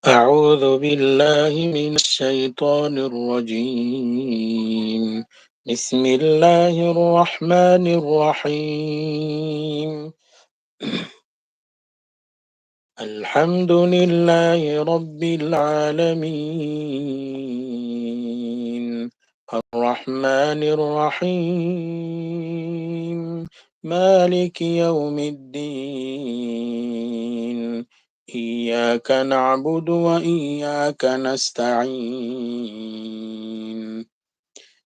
أعوذ بالله من الشيطان الرجيم. بسم الله الرحمن الرحيم. الحمد لله رب العالمين. الرحمن الرحيم. مالك يوم الدين. إياك نعبد وإياك نستعين.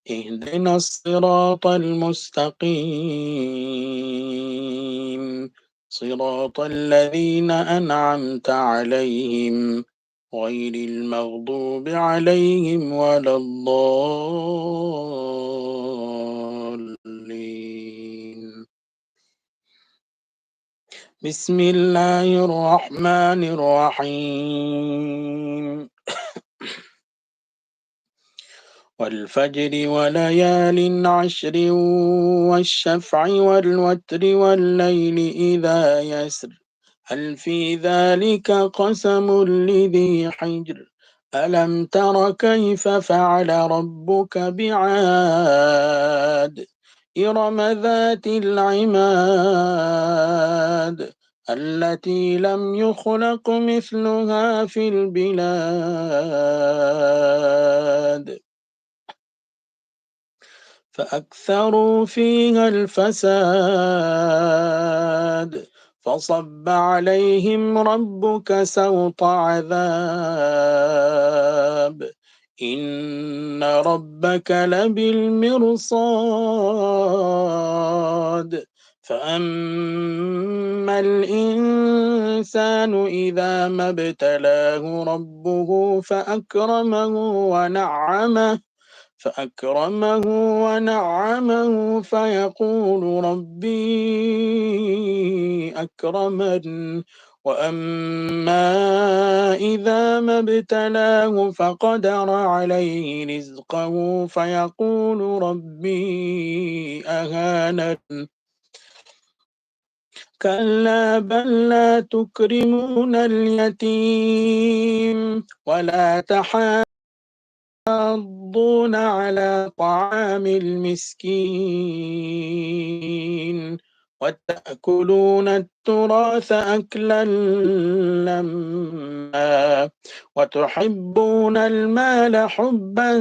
اهدنا الصراط المستقيم، صراط الذين أنعمت عليهم، غير المغضوب عليهم ولا الضالين. بسم الله الرحمن الرحيم. والفجر وليال عشر والشفع والوتر والليل إذا يسر. هل في ذلك قسم لذي حجر؟ ألم تر كيف فعل ربك بعاد؟ إرم ذات العماد التي لم يخلق مثلها في البلاد. فأكثروا فيها الفساد، فصب عليهم ربك سوط عذاب. إن ربك لبالمرصاد. فأما الإنسان إذا ما ابتلاه ربه فأكرمه فيقول ربي أكرمن. وأما إذا ما ابتلاه فقدر عليه رزقه فيقول ربي أهانن. كلا بل لا تكرمون اليتيم ولا تحاضون على طعام المسكين وتأكلون التراث أكلا لما وتحبون المال حبا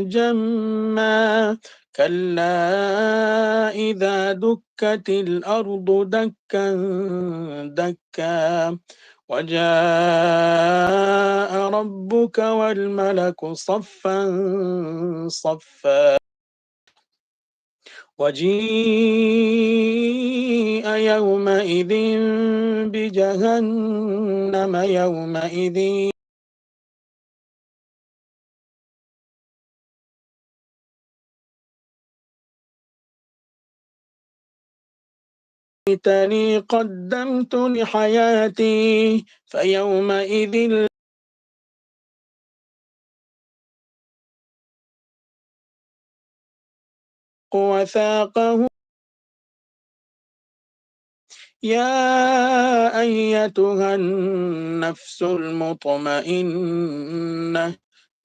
جما. كلا إذا دكت الأرض دكا دكا وجاء ربك والملك صفا صفا. وجيء يومئذ بجهنم يومئذ ليتني قدمت لحياتي فيومئذ وثاقه. يا أيتها النفس المطمئنة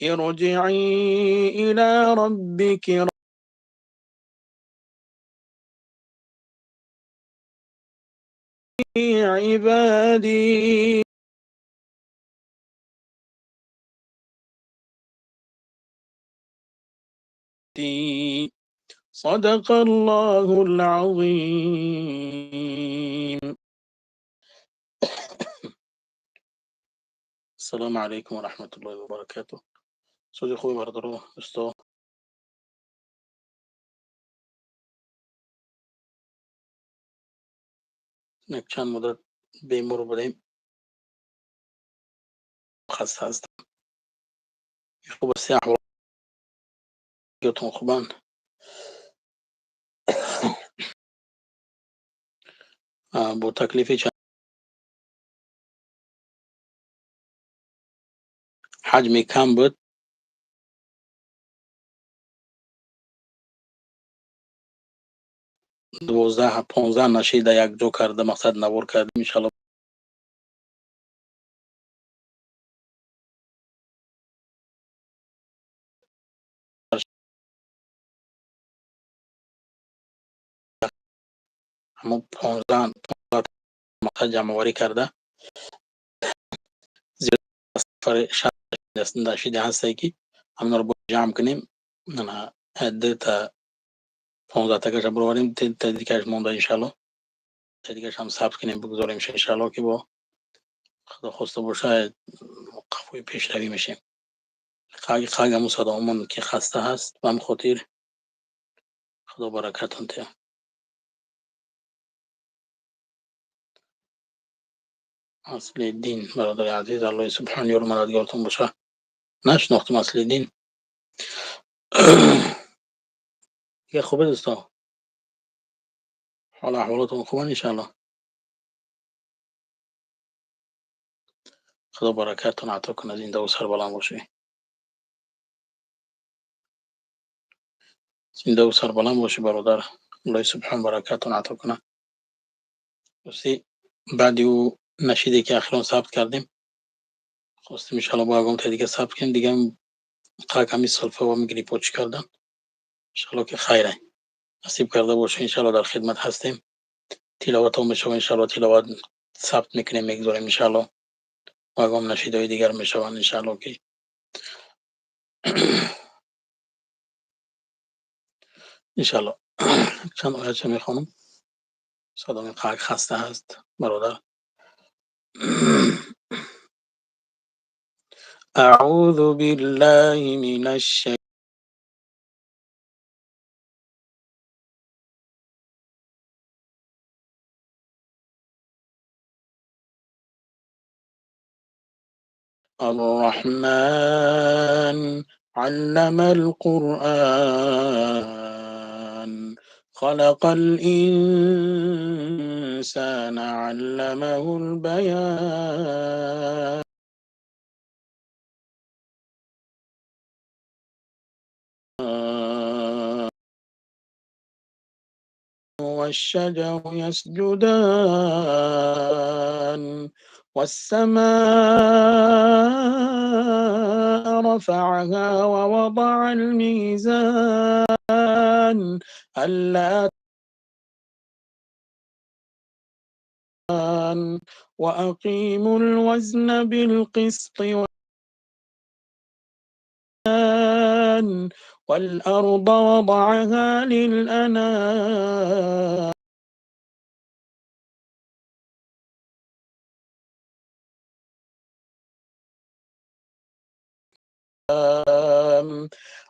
ارجعي إلى ربك عبادي. صدق الله العظيم. السلام عليكم ورحمة الله وبركاته. صديق خوبی بردارو دوستا، یک چند مدت بیمار بودیم، خسته هستم. خوب است، احوالتون خوبن؟ با تکلیف چند حجم کم بود، 12-15 نشید یک جو کرده، مقصد نوار کردیم. انشالله. ҳамон 15 ҷамъоварӣ карда зиёд нашиде ҳастае ки ҳаминро бояд ҷамъ кунем, та 15 такаша бироварем, та дигаш монда, иншалло, та дигаш ҳам сабт кунем, бигузорем, иншалло, ки бо Худо хоста боша қафои пешравӣ мешем. Қагаму садоамон ки хаста ҳаст, ба ҳамин хотир Худо баракатон диҳад. Аслиддин, бародари азиз, Аллоҳи субҳон ёру мададгортон боша. Нашинохтум Аслиддин. Дига хубе, дӯсто, ҳол аҳволотон хубан, иншалло. Худо баракаттон ато кунад, зиндаву сарбаланд бошед, зиндаву сарбаланд бошӣ, бародар. Аллоҳи субҳон баракаттон ато кунад. Рости, баъди ӯ нашиде ки ахирон сабт кардем, хостем, иншалло, бо ягон та дига сабт кунем. Дига қак ҳами сулфа ва гриппо чӣ кардан. Иншалло, ки хайре насиб карда боша, иншалло, дар хидмат ҳастем. Тиловатон мешава, иншалло, тиловат сабт мекунем, мегузорем, иншалло. Ва ягон нашидҳои дигар мешаванд, иншалло, ки иншалло чанд оятша мехонам. Садоми қак хаста ҳаст, бародар. أعوذ بالله من الشيطان الرحمن علم القرآن خلق الإنسان علمه البيان. والشجر يسجدان والسماء رفعها ووضع الميزان ألا وأقيموا الوزن بالقسط والأرض وضعها للأنام.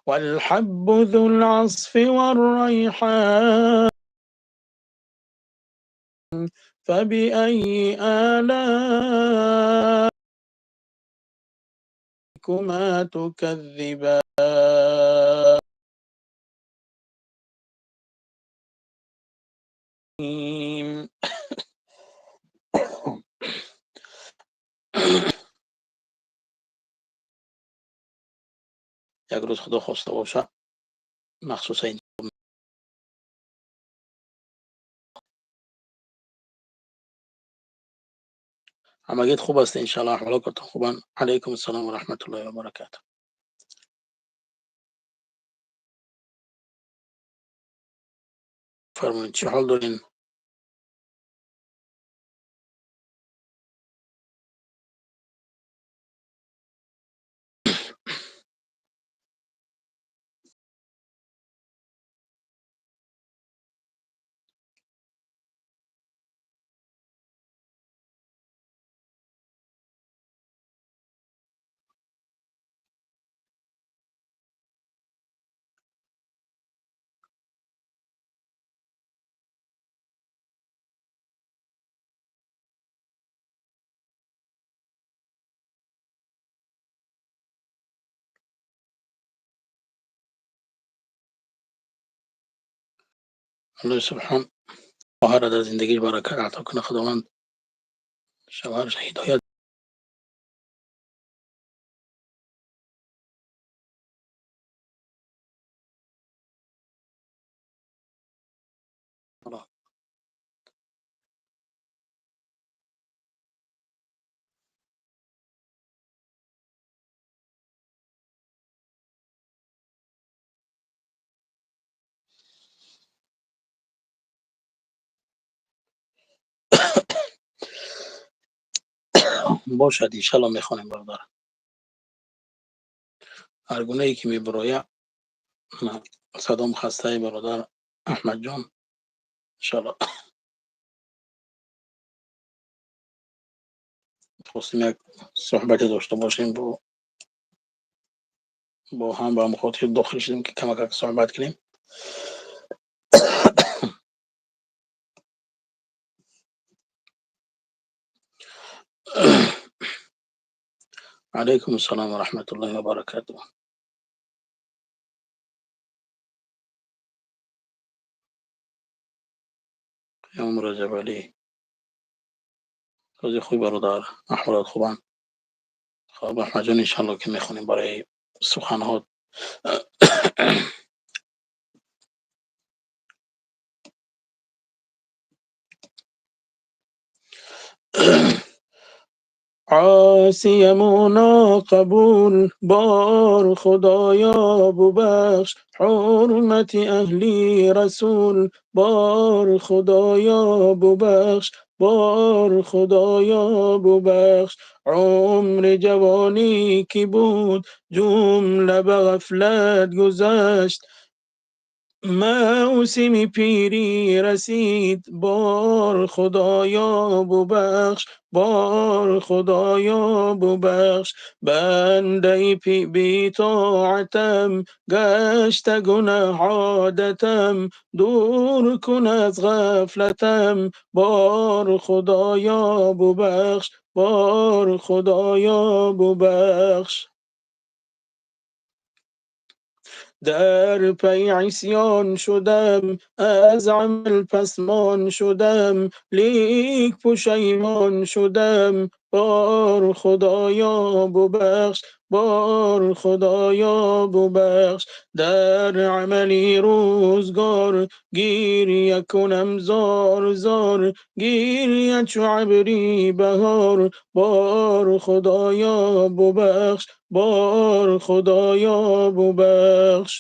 والحب ذو العصف والريحان فبأي آلاء ربكما تكذبان. Як рӯз, Худо хоста боша, махсуса ҳамагит хуб аст, иншалло, аҳволотон хубанд. Алайкум ассалом ва раҳматуллоҳи ва баракатуh. Фармоед, чӣ ҳол дорин? Аллоҳи субҳон хоҳарро дар зиндагиш баракат ато кунад. Худованд шавҳараш ҳидоят Бошад, иншалло мехонем, бародар. Ҳар гунае ки мебироя, садом хастаи, бародар Аҳмадҷон, иншалло хостем як суҳбате дошта бошем бо ҳам, ба ҳам хотир дохил шудем, ки камакак суҳбат кунем. Алайкум ассалом ва раҳматуллоҳи ва баракатуҳ. Қиём Раҷабалӣ, рӯзи хуби бародар, аҳволот хубанд? Хоб, Аҳмадҷон, иншалло ки мехонем барои суханҳо. Осиямона қабул бор, Худоё бубахш, ҳурмати аҳли расул бор, Худоё бубахш, бор Худоё бубахш. Умри ҷавонӣ ки буд, ҷумла ба ғафлат гузашт, мавсими пирӣ расид, бор Худоё бубахш, бор Худоё бубахш. Бандаи бетоатам, гашта гуноҳ одатам, дур кун аз ғафлатам, бор Худоё бубахш, бор Худоё бубахш. Дар пайи исён шудам, аз амал пасмон шудам, лек пушаймон шудам, бор Худоё бубахш, бор Худоё бубахш. Дар амали рӯзгор гиря кунам зор зор, гиря чу абри баҳор, бор Худоё бубахш, бор Худоё бубахш.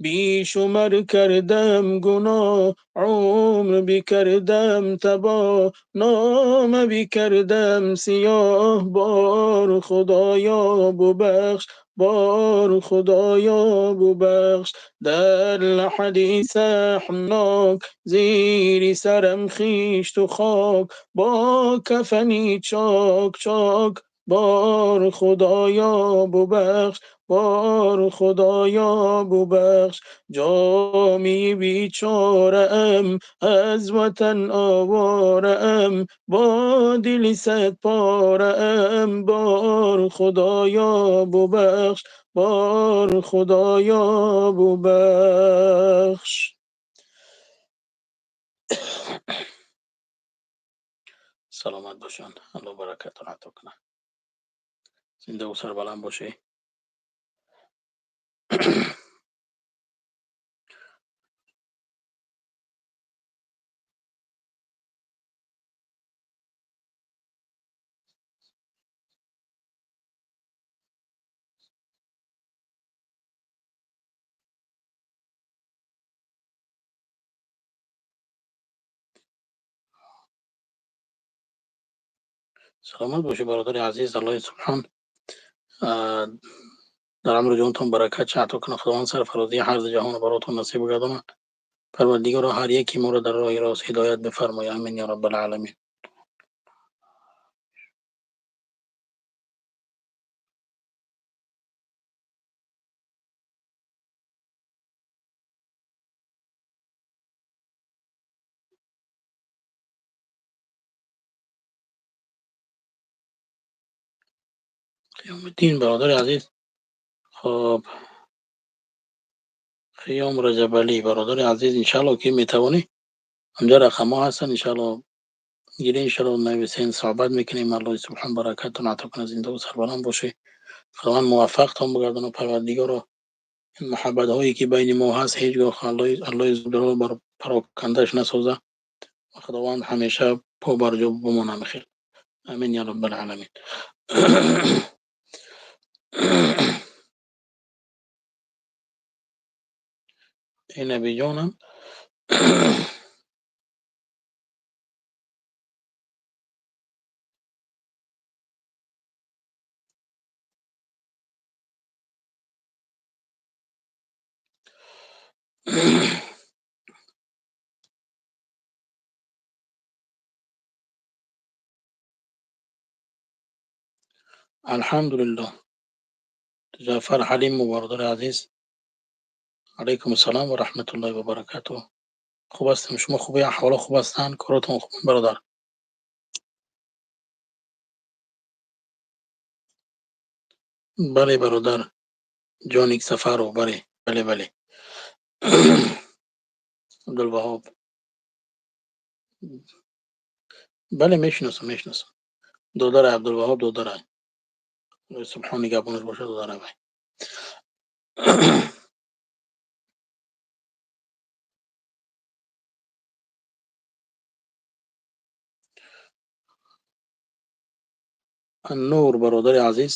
Бешумор кардам гуноҳ, умр бикардам табоҳ, нома бикардам сиёҳ, бор Худоё бубахш, бор Худоё бубахш. Дар лаҳди саҳнок, зери сарам хишту хок, бо кафани чок чок, бор Худоё бубахш, бор Худоё бубахш. Ҷоми бечораам, аз ватан овораам, бо дили садпораам, бор Худоё бубахш, бор Худоё бубахш. Саломат бошанд, Аллоҳ баракатон ато кунад, зиндаву сарбаланд бошӣ. Саломат бошӣ, бародари азиз. Аллоҳи субҳон дар амру ҷонтон баракат ато кунад. Худованд сарфарозии ҳар ду ҷаҳонро баротон насиб гардонад. Парвардигоро, ҳар яке моро дар роҳи рост ҳидоят бифармояд. Амин ё раббал оламин. Қиёмиддин, бародари азиз. Хоб, Қиём Раҷабалӣ, бародари азиз, иншаалло ки метавонӣ, ҳамҷа рақамҳо ҳастанд, иншаалло гирӣ, иншаалло нависен, суҳбат мекунем. Аллоҳи субҳон баракатон ато кунад, зиндаву сарбаланд бошӣ. Худованд муваффақтон бигардонад. Парвардигоро, ин муҳаббатҳое ки байни мо ҳаст, ҳеҷ гоҳ Аллоҳи зулҷалол бар парокандааш насоза ва Худованд ҳамеша побарҷо бимонад. Хел, амин ё раббал оламин. Эй набиҷонам. Алҳамдулиллоҳ. Ҷаъфар Ҳалимов, бародари азиз. Алайкум ассалом ва раҳматуллоҳи ва баракатуҳ. Хуб ҳастем, шумо хубе? Аҳволо хуб ҳастанд? Коротон хуб, бародар? Бале, бародар. Ҷоник Сафаров, бале, бале, бале. Абдулваҳоб. Бале, мешиносам, мешиносам. Додарай Абдулваҳоб, додарай. Худои субҳон нигаҳбонаш бошад, додарай вай. Нур, бародари азиз,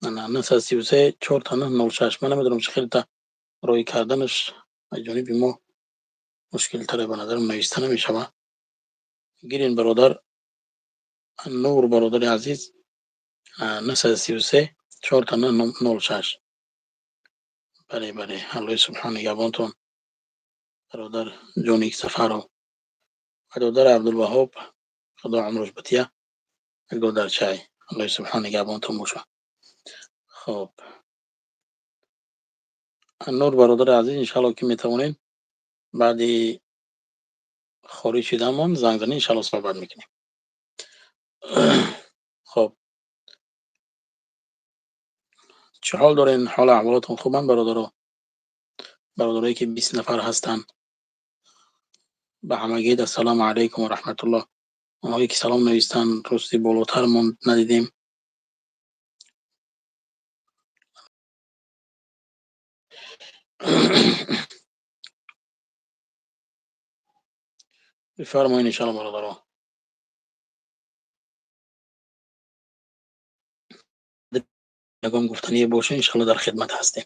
ана 933 4906. Ман намедонам, чӣ хел та роҳӣ карданаш аз ҷониби мо мушкилтаре, ба назарам нависта намешавад. Гирин, бародар Нур, бародари азиз, 933 4906. Бале, бале, Аллоҳи субҳон нигаҳбонтон, бародар Ҷоник Сафаров. Бародар Абдулваҳоб, Худо умраш батия, як додарчай, Аллоҳи субҳон нигаҳбонтон бошад. Хоб, Нур, бародари азиз, иншаалло, ки метавонед, баъди хориҷ шиданмон занг занед, иншаалло, суҳбат мекунем. Хоб, чӣ ҳол дорен? Ҳолу аҳволотон хубанд, бародаро? Бародарое ки 20 нафар ҳастанд, ба ҳамагӣ ассалому алайкум ва раҳматуллоҳ. Онҳое ки салом навистанд, рости болотар монд, надидем. Бифармоед, иншаалло, бародаро. Ягон гуфтание боша, иншаалло, дар хидмат ҳастем.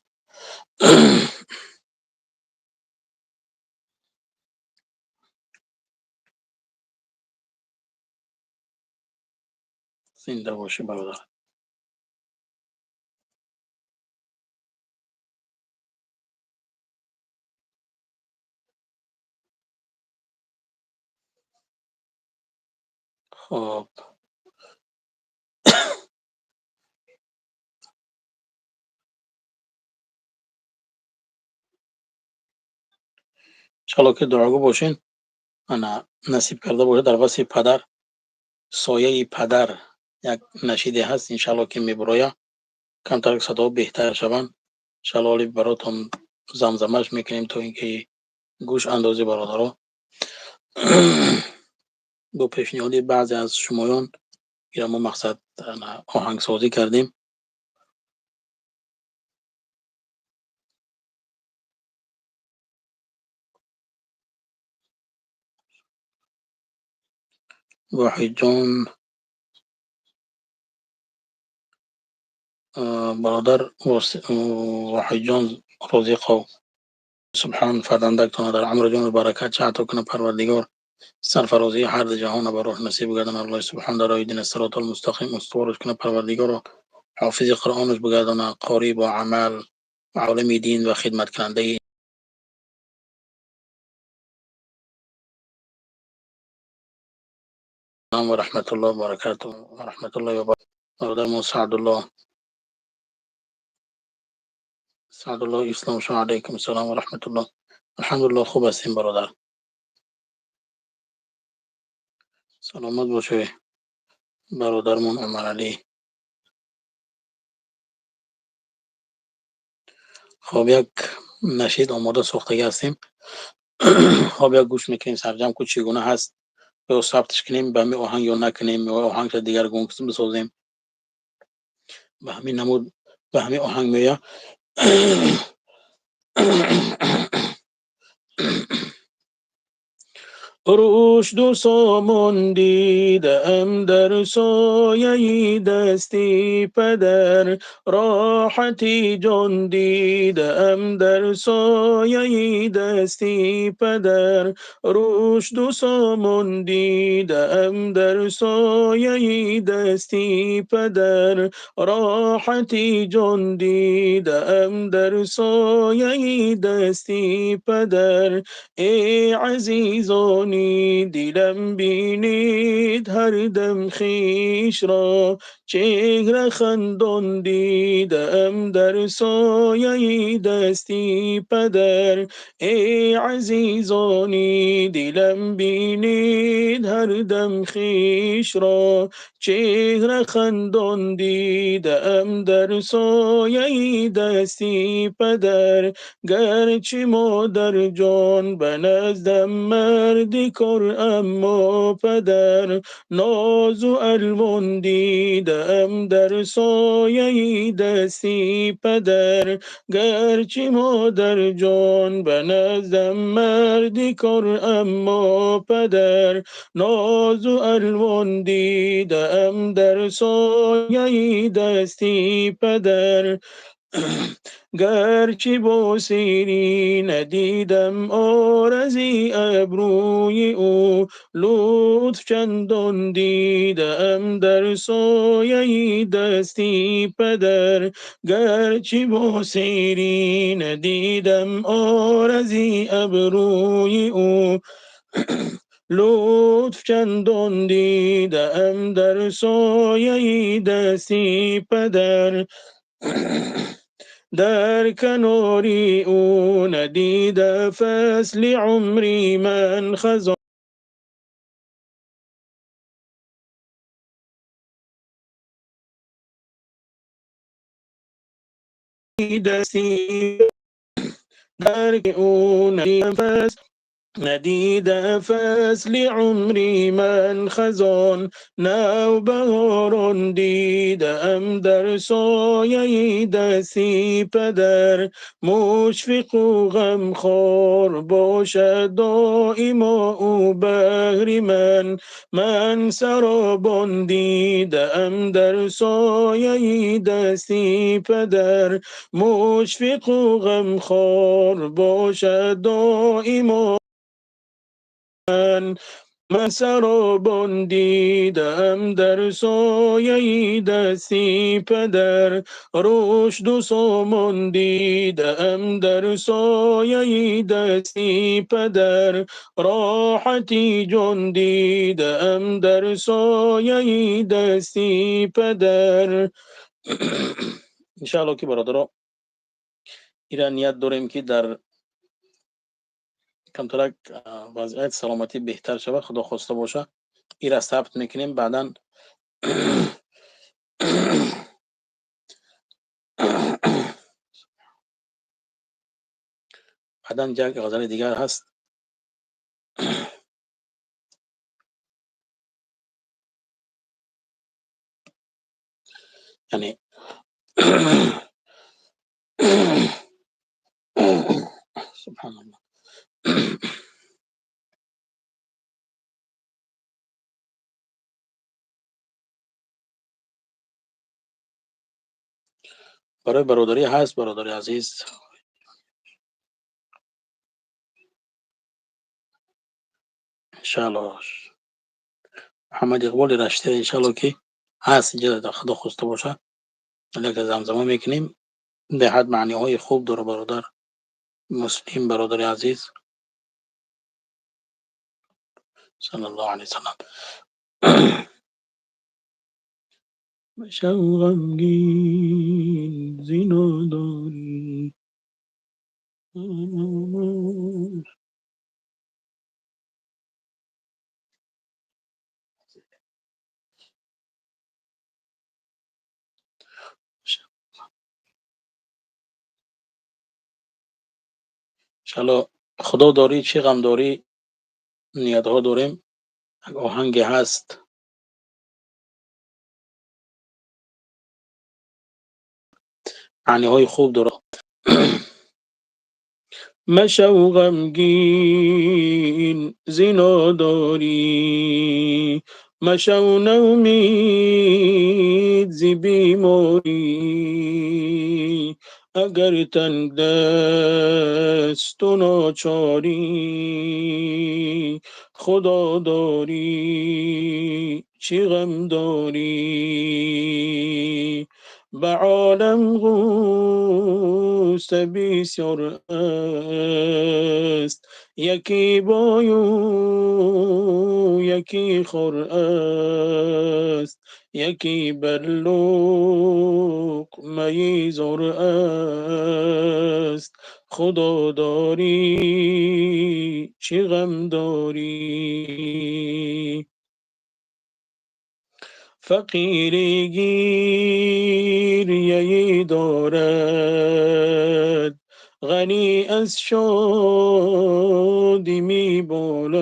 Зинда бошӣ, бародар. Хоб, иншаалло, ки дуогӯ бошен. Ана, насиб карда бошад, дар васфи падар, сояи падар, як нашиде ҳаст, иншаалло, ки мебуроя, камтар садоҳо беҳтар шаванд, иншаалло, оли баротон замзамаш мекунем, то ин ки гӯш андозӣ, бародаро. Бо пешниҳоди баъзе аз шумоён ира мо мақсад оҳангсозӣ кардем. Воҳидҷон, бародар Воҳидҷон Розиқов, субҳон фарзандактона дар умру ҷону баракат ча ато кунад Парвардигор, сарфарозии ҳар ду ҷаҳона барош насиб гардонад. Аллоҳи субҳон дар роҳи дин сиротул мустақим устувораш кунад Парвардигоро, ҳофизи Қуръонаш бигардонад, қорӣ бо амал, олими дин ва хидматкунандаи ва раҳматуллоҳ ва баракатуҳ ва раҳматуллоҳи ва бародармон Саъдуллоҳ, Саъдуллоҳ Исломшоҳ, алайкум ассалом ва раҳматуллоҳ. Алҳамдулиллоҳ, хуб ҳастем, бародар. Саломат бошед, бародармон Умаралӣ. Хоб, як нашид омода сохтагӣ ҳастем. Хоб, як гӯш мекунем, сарҷам ку, чӣ гуна ҳаст, ё сабтш кунем ба ҳамин оҳанг ё накунем, ё оҳангро дигаргун бисозем. Ба ҳамин намуд, ба ҳамин оҳанг меояд. Рушду сомон дидаам дар сояи дасти падар, роҳати ҷон дидаам дар сояи дасти падар, рушду сомон дидаам дар сояи дасти падар, роҳати ҷон дидаам дар сояи дасти падар. Эй азизони дилам, бинед ҳар дам хешро, чеҳраи хандон дидаам дар сояи дасти падар. Эй азизони дилам, бинед ҳар дам хешро, чеҳраи хандон дидаам дар сояи дасти падар. Гарчи модарҷон ба наздам марди кор, аммо падар нозу алвон дидаам дар сояи дасти падар. Гарчи модарҷон ба наздам марди кор, аммо падар нозу алвон дидаам дар сояи дасти падар. Гарчи бо сири надидам орзи абрӯи ӯ, лутф чандон дидаам дар сояи дасти падар. Гарчи бо сири надидам орзи абрӯи ӯ, лутф чандон дидаам дар сояи дасти падар. Дар канори ӯ надида фасли умри ман хазон дасти дар ӯ надида фасли умри ман хазон, навбаҳорон дидаам дар сояи дасти падар. Мушфиқу ғамхор бошад доимо ӯ баҳри ман, ман саробон дидаам дар сояи дасти падар. Мушфиқу ғамхор бошад доимо ман саробон дидаам дар сояи дасти падар. Рушду сомон дидаам дар сояи дасти падар. Роҳати ҷон дидаам дар сояи дасти падар. Иншаалло ки бародаро, ира ният дорем ки дар камтарак вазъияти саломатӣ беҳтар шавад, худо хоста боша, ира сабт мекунем, баъдан як ғазали дигар ҳаст. Яъне субҳаналлоҳ. Барои бародарӣ ҳаст, бародари азиз. Иншаалло Муҳаммад Иқболи Раштӣ, иншаалло ки ҳаст, инҷа худо хоста боша, як замзама мекунем. Беҳад маъниҳои хуб дора бародар муслим, бародари азиз саллаллоҳу алайҳи васаллам. Машав ғамгин зино дорӣ, иншаалло худо дорӣ, чӣ ғам дорӣ, ниятҳо дорем. Як оҳанге ҳаст, маъниҳои хуб дорад. مشو غمگین ز ناداری، مشو نومید ز بیماری. اگر تنگ دست و ناچاری، خدا داری چه غم داری. به عالم غصه بسیار است، یکی بای و یکی خور است، یکی بر لقمه زور است. خدا داری چه غم داری. فقیری گریه دارد، غنی از شادی می بالد،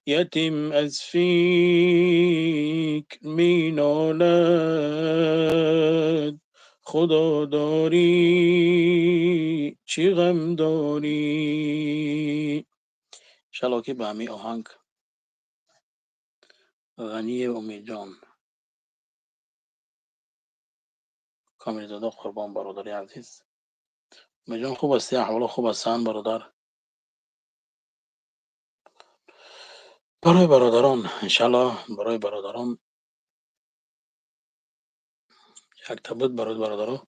یتیم از فکر می نالد. خدا داری چه غم داری. انشالله که به همی آهنگ غنی امید جان کامل زاده قربان برادر عزیز. امید جان خوب هستی؟ احوال خوب هستن برادر؟ برای برادران انشالله، برای برادران یک تبت برای برادران.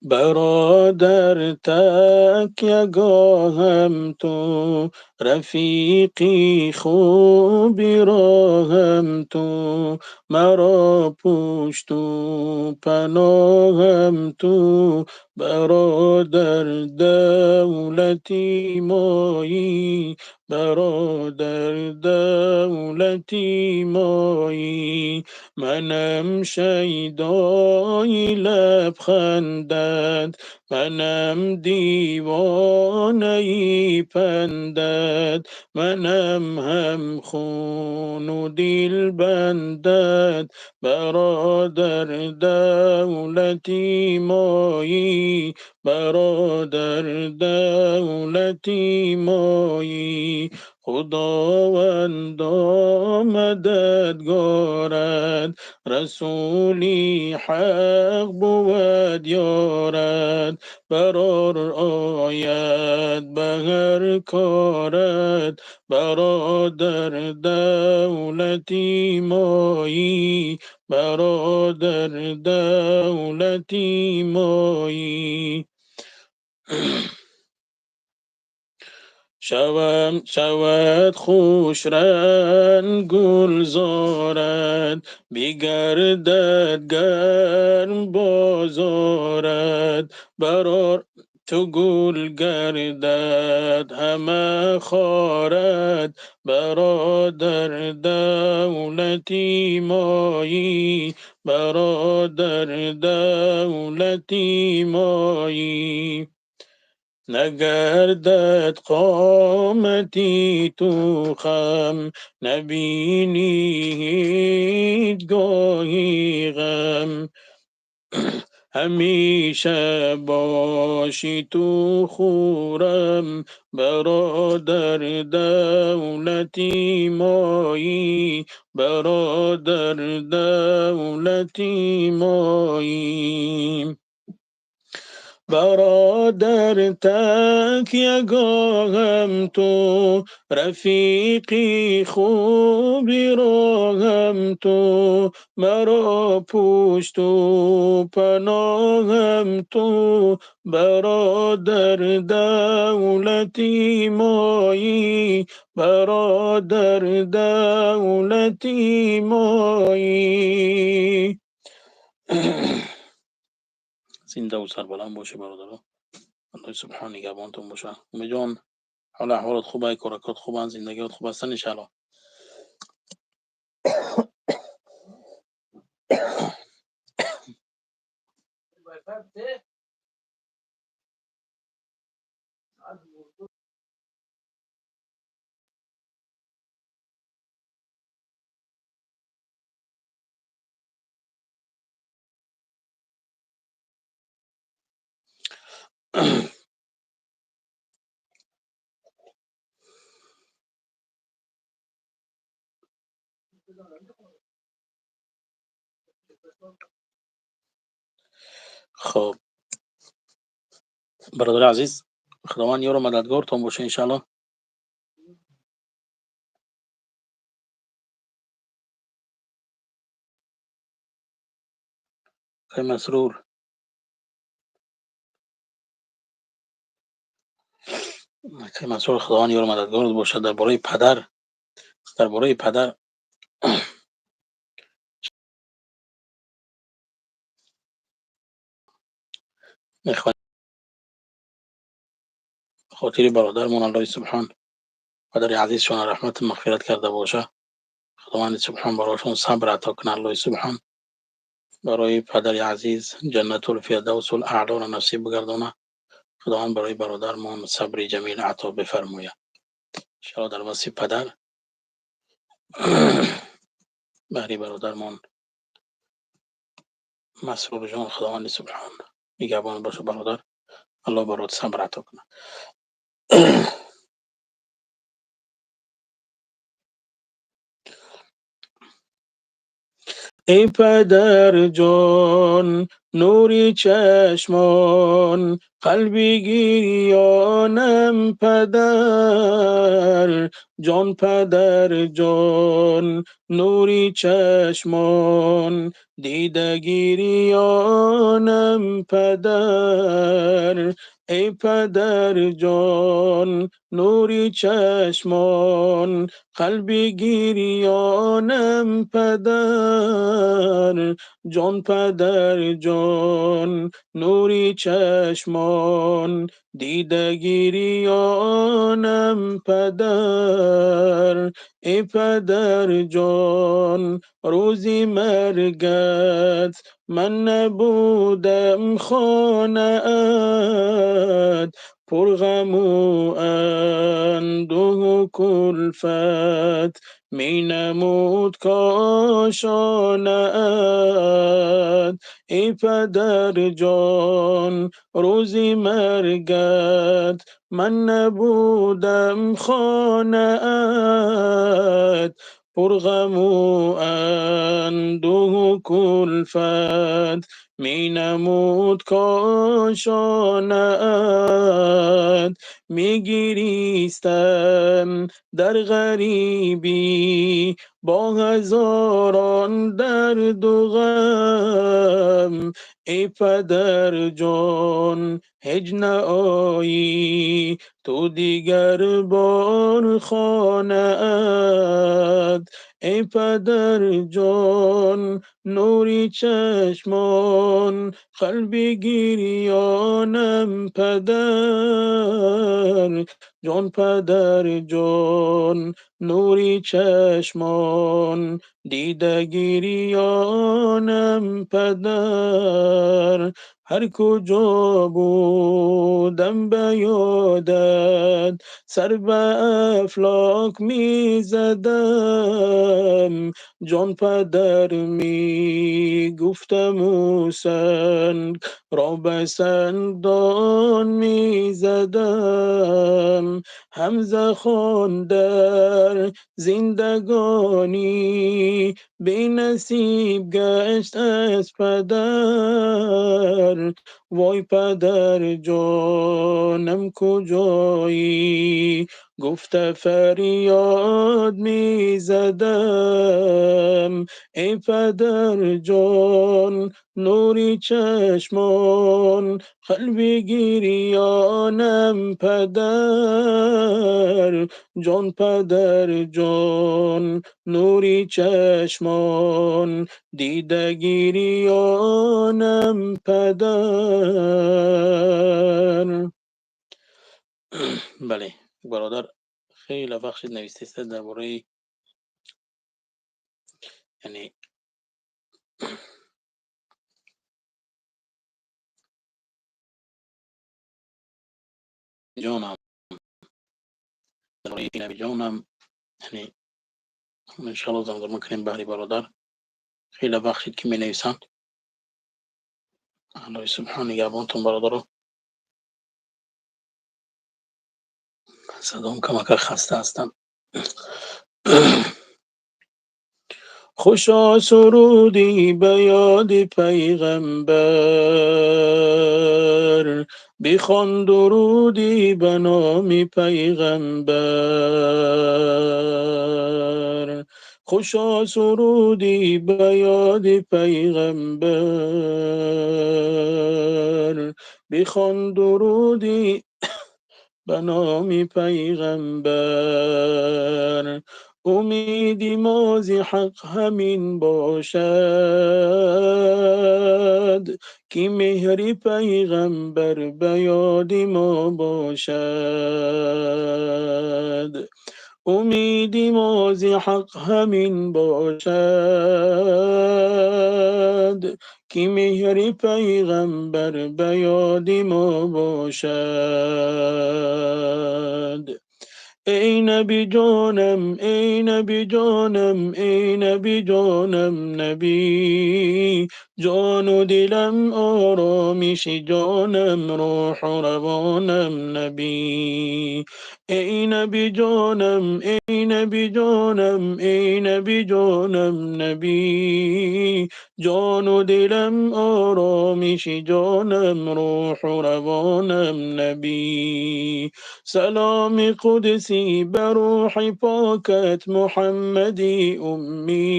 برادر تکیه گاهم تو، رفیقی خوبی راهم تو، مرا پشت و پناهم تو، برادر دولتی مایی، برادر دولتی مایی. منم شیدای لبخندت، منم دیوانه پندت، منم هم خون و دل بندت، برادر دولتی مایی، برادر دولتی مایی. خداوند مددگارت، رسولی حق بود یارت، برار آید به هر کارت، برادر دولتی مایی، برادر دولتی مایی. شوم شود خوش رنگ گلزارت، بگردد گرم بازارت، برار تو گل گردد همه خارت، برادر دولتی مایی، برادر دولتی مایی. نگردد قامتی تو خم، نبینی هیچگاهی غم. همیشه باشی تو خورم، برادر دولتی مایی، برادر دولتی مایی. برادر تکیه گاهم تو، رفیقی خوبی راهم تو، مرا پشت و پناهم تو، برادر دولتی مایی، برادر دولتی مایی. زنده و سربلند باشه برادرها، الله سبحانه نگهبانتون باشه. امید جان حال احوالت خوبه، کارکات خوبن، زندگیات خوب هستن انشالله. خب برادر عزیز، خداوند یار و مددگارتان باشه انشالله. خیلی مسرور، خیلی مسرور، خداوند یار و مددگار باشه. درباره پدر، درباره پدر میخواد خاطر برادرمون الله سبحان پدر عزیزشون رحمت مغفرت کرده باشه. خداوند سبحان براشون صبر عطا کنه. الله سبحان برای پدر عزیز جنت الفردوس الاعلی را نصیب بگردانه. خداوند برای برادرمون صبر جمیل عطا بفرمایه. انشاءالله در وصف پدر برای برادرمون مسرور جان خداوند سبحان نگهبان باشه. برادر الله برات صبر عطا کنه. ای پدر جان نوری چشمان، قلبی گریانم پدر جان، پدر جان نوری چشمان، دیده گریانم پدر. ای پدر جان نوری چشمان، قلبی گریانم پدر جان، پدر جان نوری چشمان، دیده گریانم پدر. ای پدر جان روزی مرگت من نبودم خانه ات، پر غم و اندوه و کلفت می نمود کاشانه ات. ای پدر جان روزی مرگت من نبودم خانه ات، پر غم و اندوه و کلفت می نمود کاشانه ات. می گریستم در غریبی با هزاران درد و غم، ای پدر جان هیچ نآیی تو دیگر بار خانه ات. ای پدر جان نوری چشمان، قلبی گریانم پدر جان، پدر جان نوری چشمان، دیده گریانم پدر. هر کجا بودم به یادت سر به افلاک می زدم، جان پدر می گفتم و سنگ را به سنگدان می زدم. حمزه خان در زندگانی بی نصیب گشت از پدر، وای پدر جانم کجایی گفته فریاد می زدم. ای پدر جان نوری چشمان، قلبی گریانم پدر جان، پدر جان نوری چشمان، دیده گریانم پدر. بله برادر خیلی بخشید نویسته است درباره یعنی جانم، درباره نبی جانم، یعنی انشالله زمزمه کنیم بهری برادر. خیلی بخشید که می نویسند. الله سبحانه نگهبانتون برادرو. Садом камака хаста ҳастам. Хушо суруди ба ёди пайғамбар, бихон дуруди ба номи пайғамбар. Хушо суруди ба ёди пайғамбар, бихон дуруди ба номи пайғамбар. Умеди мо зи ҳақ ҳамин бошад, ки меҳри пайғамбар ба ёди мо бошад. Умеди мо зи ҳақ ҳамин бошад, ки меҳри пайғамбар ба ёди мо бошад. Эй Наби ҷонам, эй Наби ҷонам, эй Наби ҷонам, Набӣ, ҷону дилам оромиши ҷонам, рӯҳу равонам, Набӣ. Эй Наби ҷонам, эй Наби ҷонам, эй Наби ҷонам, Набӣ, ҷону дилам оромиши ҷонам, рӯҳу равонам, Набӣ. Саломи қудсӣ ба рӯҳи покат Муҳаммади уммӣ,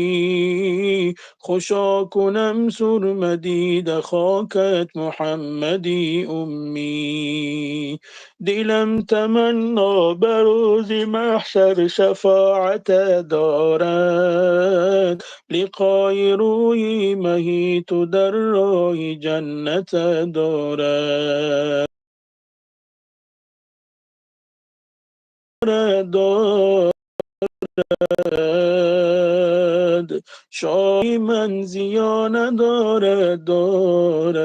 хушо кунам сурмадида хокат Муҳаммади уммӣ. Дилам таманно ба рӯзи маҳшар шафоат дорад, лиқои рӯи маҳи ту дар роҳи ҷаннат дорад. Шоҳи ман зиён надорад, дорад.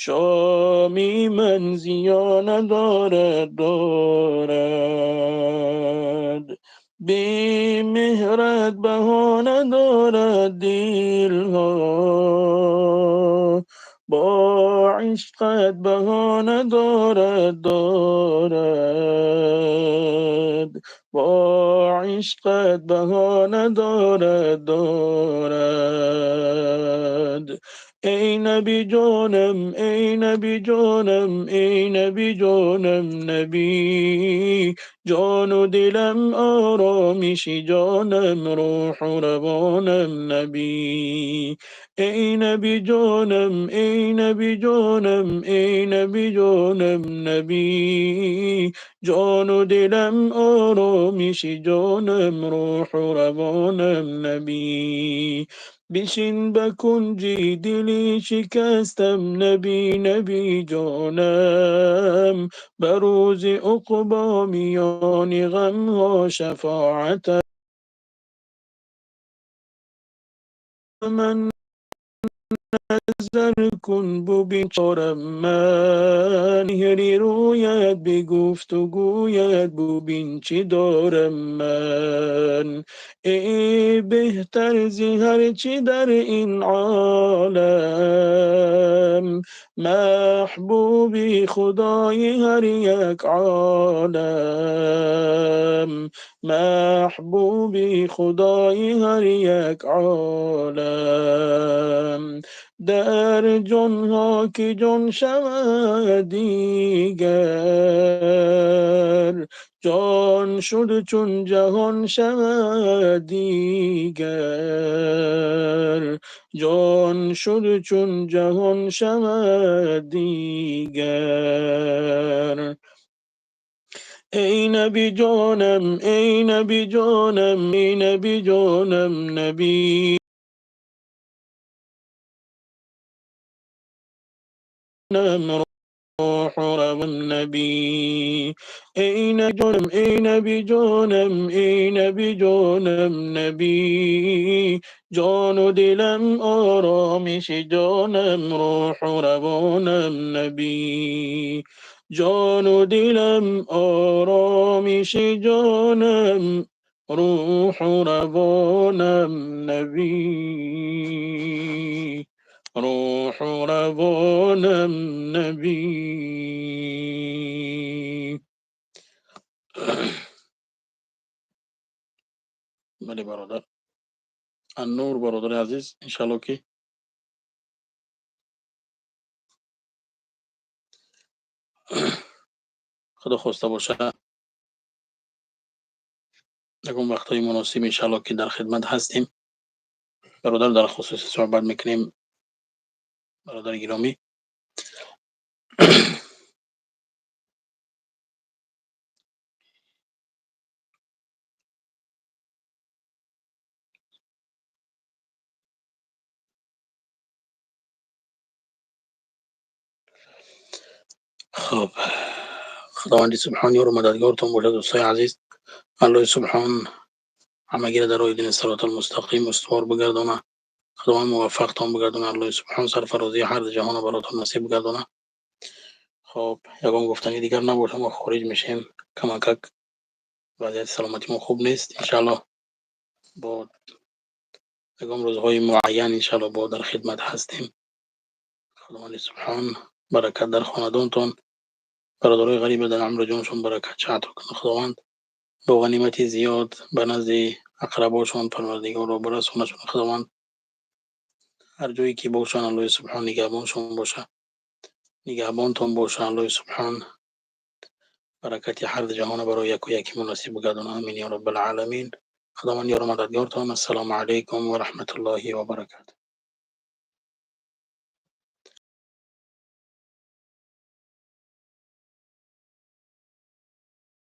Шоми ман зиён надорад, дорад. Бемеҳрат баҳона дорад дилҳо, бо ишқат баҳона дорад, дорад. Бо ишқат баҳона дорад, дорад. Эй Наби ҷонам, эй Наби ҷонам, эй Наби ҷонам, Набӣ, ҷону дилам оромиши ҷонам, рӯҳу равонам, Набӣ. Эй Наби ҷонам, эй Наби ҷонам, эй Наби ҷонам, Набӣ, ҷону дилам оромиши ҷонам, рӯҳу равонам, Набӣ. Бишин ба кунҷи дили шикастам, Набӣ, Набӣ ҷонам, ба рӯзи уқбо миёни ғамҳо шафоат ман назар кун, бубин чорам ман. Меҳри рӯят бигуфту гӯяд, бубин чӣ дорам ман. Эй беҳтар зи ҳар чӣ дар ин олам, маҳбуби худои ҳар як олам, маҳбуби худои ҳар як олам. Дар ҷонҳо ки ҷон шавад дигар, ҷон шуд чун ҷаҳон шавад дигар, ҷон шуд чун ҷаҳон шавад дигар. Эй Наби ҷонам, эй Наби ҷонам, эй Наби ҷонам, Набӣ, рӯҳу равон, Набӣ. Эй Наби ҷонам, эй Наби ҷонам, эй Наби ҷонам, Набӣ, ҷону дилам оромиши ҷонам, рӯҳу равонам, Набӣ. Ҷону дилам оромиши ҷонам, рӯҳу равонам, Набӣ. روح روانم نبی. بله برادر النور، برادر عزیز، انشالله که خدا خواسته باشه یکم وقتهای مناسب انشالله که در خدمت هستیم. برادر در خصوص صحبت میکنیم. برادر گرامی، خب خداوند سبحان یار و مددگارتون باشد. دوستای عزیز، الله سبحان همگی را در راه دین صراط المستقیم استوار بگردانه. خداوند موفقتان بگردانه. الله سبحان سرفرازی هر جهان براتون نصیب بگردانه. خب یگان گفتنی دیگر نباشه، ما خارج میشیم. کمکک وضعیت سلامتی ما خوب نیست. انشالله با یگان روزهای معین انشالله با در خدمت هستیم. خداوند سبحان برکت در خاندانتون، برادرای غریب در عمر جانشون برکت عطا کنه. خداوند با غنیمت زیاد به نزد اقرباشون پروردگار را برسونشون. خداوند هر جایی که باشن الله سبحان نگهبانشون باشه، نگهبانتون باشه. الله سبحان برکت هر جهان برای یک و یکی مناسب بگردانه. آمین یا رب العالمین. خداوند یار و مددگارتان. السلام علیکم و رحمت الله و برکاته.